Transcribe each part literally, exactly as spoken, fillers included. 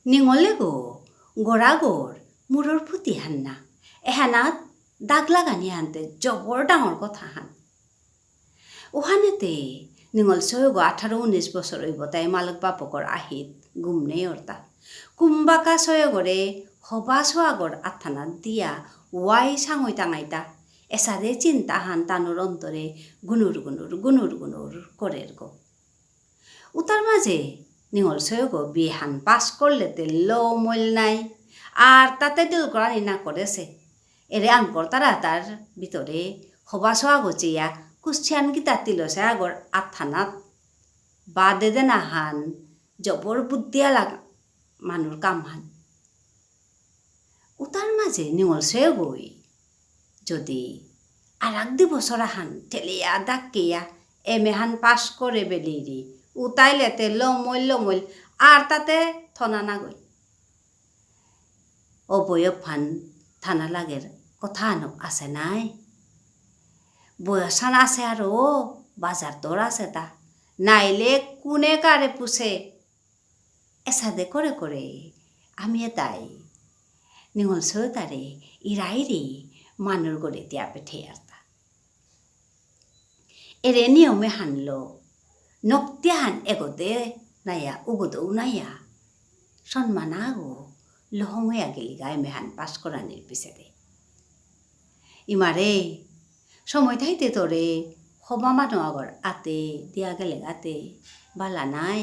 নিঙলেগো গড়াগর মুরর ফুতি হান্না। এহানাত দাগ লাগানি হানতে জবর ডাঙর কথা হান। ওহানেতে নিঙল সয়গো আঠারো উনিশ বছর ওইব তাই মালক বাপকর আহিত গুম নেই অর্তা। কুম্বাকা সয়গরে হবা সোয়াগর আথানাত দিয়া ওয়াই সাঙই টাঙাইতা। এসাদে চিন্তা হান তানুর অন্তরে গুনুর গুনুর, গুনুর গুনুর করের গো। উতার মাঝে নিঙল সয়গো বিয়ে হান পাস করলে তে লো মইল নাই। আর তাতে দিল করানি না করেছে। এরে আঙকরতারা তার ভিতরে হবা সোয়াগো চেয়া কুশ্চিয়ান গীতা তিলসে আগর আথানাত বাদে দেনা হান জবর বুদ্ধিয়ালা মানুর কাম হান। উতার মাঝে নিঙল সয়গই যদি আর আগ দি বছর হান ঠেলিয়া ডাকিয়া এম এ হান পাস করে বেলিরি, উতাইলে তে লমইল লমইল আর তাতে থনা না গই। অবয়ব হান থানা লাগের কথা আনো আছে নাই? বয়সান আছে আরো, বাজার দর আছে তা। নাইলে কোনে কারে পুষে? এসাদে করে করে আমি এতাই নিঙল সয়তারে ইরাইরি মানুর গড়ে দিয়া পেঠে আরতা। এরে নিয়মে হানলো, নক্তিয়া হান এগোদে নাইয়া, উগোদৌ নাইয়া। সন্মানাগো লহঙয়া গেলিগা এম এ হান পাস করানির পিছেদে। ইমারে, সময় থাইতে তোরে হবা মানু আগর আতে দিয়া গেলেগাতে বালা নাই।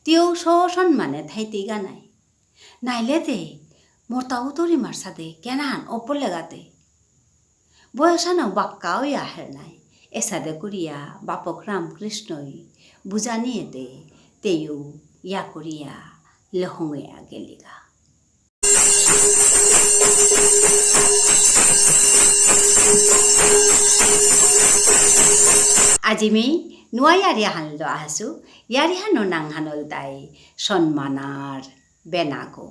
তিও সসম্মানে থাইতেগা নাই। নাইলে তে মরতাও তোর ইমার সাদে কেনান অপর লেগাতে। বয়সানো বাক্কাও ইয়া হের নাই। এসাদে করিয়া বাপক রামকৃষ্ণই বুঝানিয়েতে তেয়ু ইয়া করিয়া লহঙয়া গেলিগা। আজি মি নুয়া ইয়ারি হানলো আহাসু, ইয়ারি হানো নাং হানল তাই সন্মানার বেনাগো।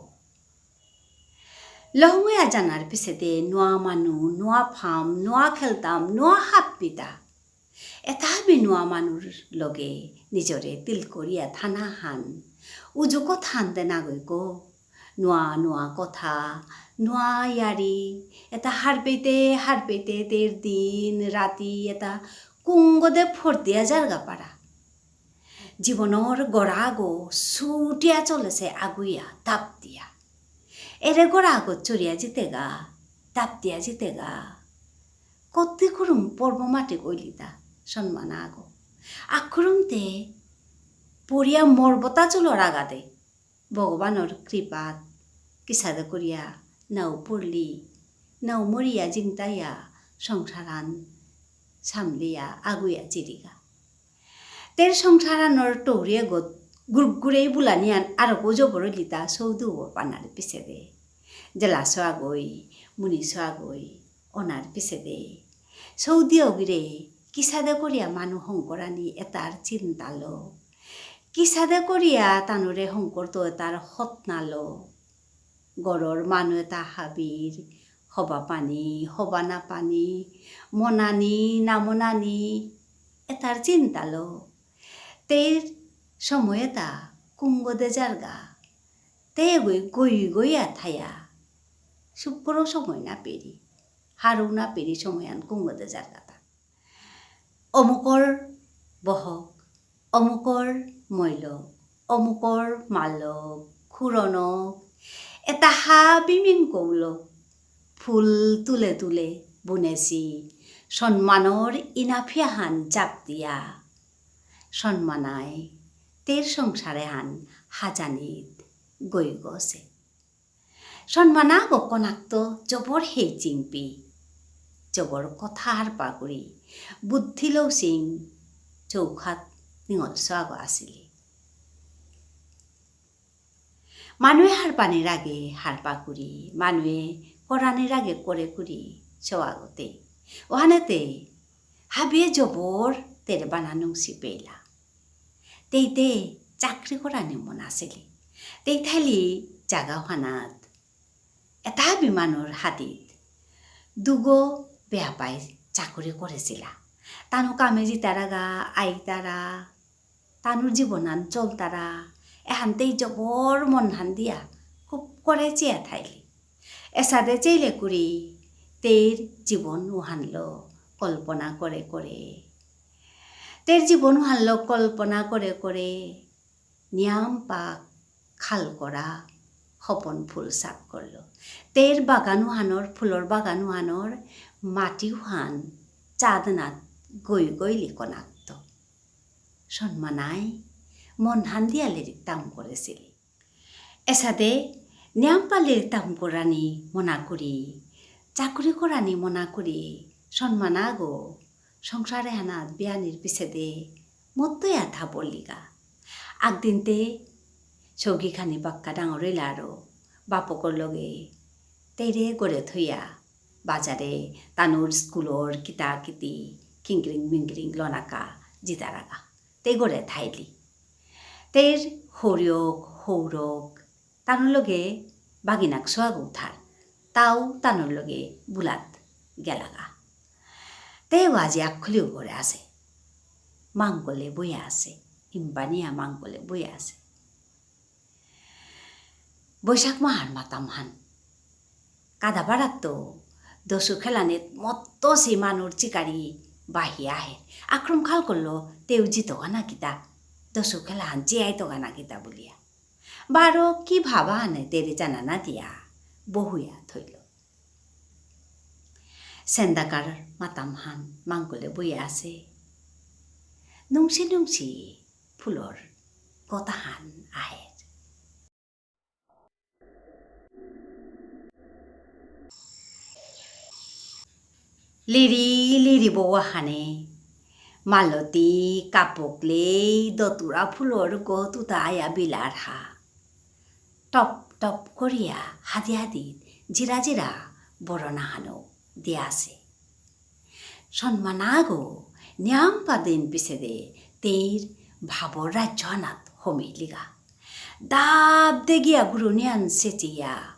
লহঙয়া জানার পিছেতে নুয়া মানু, নুয়া ফাম, নুয়া খেলতাম, নুয়া হাপ্পিতা। এতা হাবি নুয়া মানুর লগে নিজরে তিল করিয়া থানা হান। উজু কথান দে নাগই কো। নুয়া নুয়া কথা, নুয়া ইয়ারি, এতা হারপেইতে হারপেইতে তের দিন, রাতি, এতা কুঙ্গদে ফর্দিয়া জারগা পারা। জীবনর গড়াগো ছুটিয়া চলেছে আগুইয়া, তাপ দিয়া। এরে গড়াগো চড়িয়া জিতেগা, তাপ দিয়া জিতেগা। কত্তি খুরুম পর্ব মাটি কইলিতা, সন্মান আগো। আখুরুম তে পড়িয়া মরবতা চুলর আগাদে। ভগবানর কৃপাত কিসাদে করিয়া নাও পড়লি, নাও মরিয়া জিংতাইয়া সংসারান সামলিয়া আগুইয়া জিরিগা। তের সংসারানর টৌরিয়া গত গুরগুরেই বুলানিয়ান আরকো জবর লিতা সৌদু ও পানার পিছেদে। জেলা সোয়াগই, মুনি সোয়াগই, অনার পিছেদে। সৌদি অগিরে কিসাদে করিয়া মানু হংকরানি এতার চিন্তালো। কিসাদে করিয়া তানুরে হংকরতো এতার হতনালো। গরর মানু এতা হাবির, হবা পানি, হবা না পানি, মনানি, না মনানি, এতার চিন্তালো। তের সময় এতা কুঙ্গদে জারগা। তে গই গই গইয়া থায়া। সুপরও সময় না পেরি, হারু না পেরি সময় আন কুঙ্গদে জারগাতা। অমুকর বহক, অমুকর মৈলক, অমুকর মালক, খুরনক, এতা হাবি মিং কৌল, ফুল তুলে তুলে বুনেছি, সন্মানর ইনাফিয়াহান জাপ দিয়া, সন্মানায় তের সংসারেহান হাজানিত গই গছে। সন্মানাগো কনাক্ত জবর হেই চিংপি, জবর কথা হারপাগুড়ি, বুদ্ধি লৌসিং চৌখাত নিঙল সোয়াগো আসিলি। মানুয়ে হারপানির আগে হারপাগুড়ি, মানুয়ে করানির আগে করেগুড়ি, সোয়াগোতে। ওহানেতে হাবিয়ে জবর তেরে বানা নুংসি পেলা। তেইতে চাকরি করানি মন আসিলি। তেই থাইলি জাগা হানাত। এতা হাবি মানুর হাতিত। দুগো বেয়াপাই চাকরি করেছিলা। তানু কামে জিতারাগা, আইতারা, তানুর জীবনান চলতারা, এহানতেই জবর মনহান দিয়া খুব করে চেয়া থাইলি। এসাদে চেইলে করি তেইর জীবন উহানলো কল্পনা করে করে। তেইর জীবন উহানলো কল্পনা করে করে নিয়াম পাক খাল করা হপন ফুল সাক করলো। তেইর বাগান উহানর, ফুলর বাগান উহানর মাটি উহান চাঁদনাত গই গইলি কনাকত। সন্মানাই মনহান দিয়া লেরিক তাম করেসিলি। এসাদে নিয়াম পা লেরিক তাম করানি মনা করি, চাকরি করানি মনা করি, সন্মানাগো সংসার এহানাত বিয়ানির পিছেদে মত্তয়া থা বলিগা। আগদিনতে সৌগি খানি বাক্কা ডাঙর ইলারো বাপকর লগে তেইরে গরে থইয়া বাজারে তানুর স্কুলর কিতা কিতি কিংক্রিং মিংক্রিং লনাকা জিতারাগা। তেই গরে থাইলি। তেইর হরিয়ক, হৌরক, তানুর লগে বাগিনাক সোয়াগ উঠার, তাও তানুর লগে বুলাত গেলাগা। তেও আজি আকখুলিও ঘরে আছে। মাঙ্কলে বইয়া আছে। ইম্পানিয়া মাঙ্কলে বইয়া আছে। বৈশাখ মাহার মাতামহান। কাদাপাড়াত তো দসু খেলানিত মত্ত সে মানুর চিকারি বাহি আহে। আক্রম খাল করলো, তেও জিতগা না কিতা। দসু খেলাহান জিয়াইতগা না কিতা বুলিয়া। বারো কি ভাবা আনে তেরে জানা না দিয়া বহুয়া থইল। সেন্দাকার মাতামহান মাঙ্কলে বইয়া আছে। নুংসি নুংসি ফুলর কথাহান আহের। লিরি লিরি বৌহানে, মালতী কাপকলেই দতুরা ফুলর গত উতা আয়া বিলার হা। টপ টপ করিয়া হাদি হাদি জিরা জিরা বরনাহানো দিয়াছে। সন্মানাগো নিয়াম পাদিন পিছেদে তেইর ভাবর রাজ্যহানাত হমিলিগা। দাব দেগিয়া গুরু নিয়ান সেচিয়া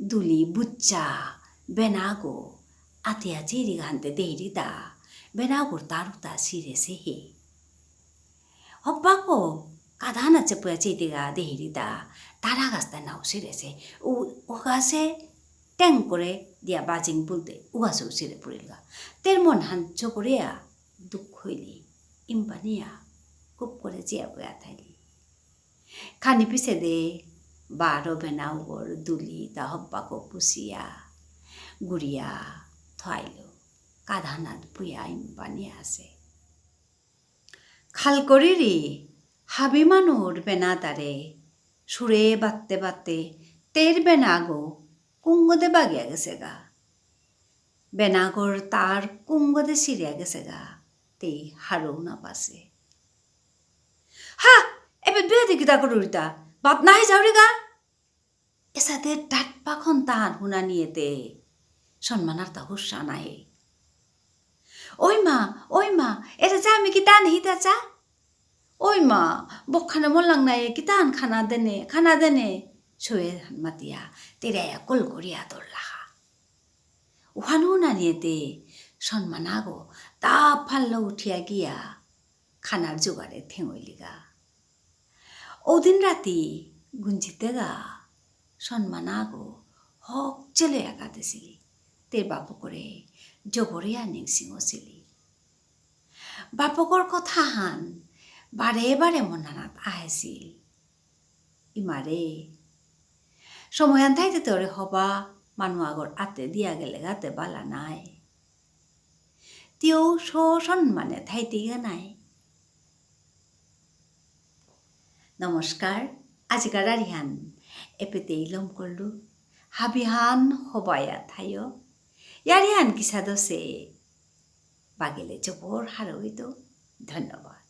দুলি বুচ্চা বেনাগো আতিয়া চিরি গানতে দেহিরিতা বেনাগোর তারুতা সিরেসে হে। হব্বাকো কাদানা চেপুয়া চেইতেগা দেহিরিতা তারা গাছতা নাও সিরেসে। উ-, উগাসে ট্যাং করে দিয়া বাজিং বুলতে উগাসে উসিরে পুরিলগা। তের মন হান চকরিয়া দুঃখ হইলি। ইম্পানিয়া খুব করে জিয়া বয়া থাইলি। খানি পিছেদে বারো বেনাগর দুলি তা হব্বাকো পুষিয়া গুড়িয়া থইল। কাদানাত পুয়া ইম্পানিয়া আছে। খাল করিরি হাবি মানুর বেনা তারে সুরে বাত্তে বাত্তে তের বেনাগো কুঙ্গদে বাগিয়া গেছেগা। বেনাগর তার কুঙ্গদে সিরিয়া গেছেগা। তেই হারৌ না পাসে। হা! এবে দুয়ে দেখি তা করুরিতা। বাত নাই যাওরিগা। এসাদে ডাটপাখন তাহান হুনানিয়েতে সন্মানার তা হুসা নাই। ওই মা, ওই মা, এরে চা আমি কি তা নেই তা চা? ওই মা, বকখানে মলাং নাই, কি তাহান খানা দেনে, খানা দেনে। সোয়ে হান মাতিয়া, তেরে আয়া কল করিয়া দরলাহা। উহান হুনানিয়েতে সন্মানাগো তা ফাল্ল উঠিয়া গিয়া খানার জোগাড়ে থেঙইলিগা। ওদিন রাতি গুঞ্জিতেগা সন্মানাগো হক চেলে একাদেসিলি। তে বাপকরে জবরিয়া নিংসিং অসিলি। বাপকর কথাহান বারে বারে মনানাত আহেসিল। ইমারে, সময়হান থাইতে তোরে হবা মানু আগর আতে দিয়া গেলেগাতে বালা নাই। তিও সসম্মানে থাইতেগা নাই। নমস্কার, আজিকার আরিহান এপেতেই লম করলু। হাবিহান হবায়া থাইও। ইয়ারিহান কিসাদসে বাগেলে জবর হারৌ ইতৌ। ধন্যবাদ।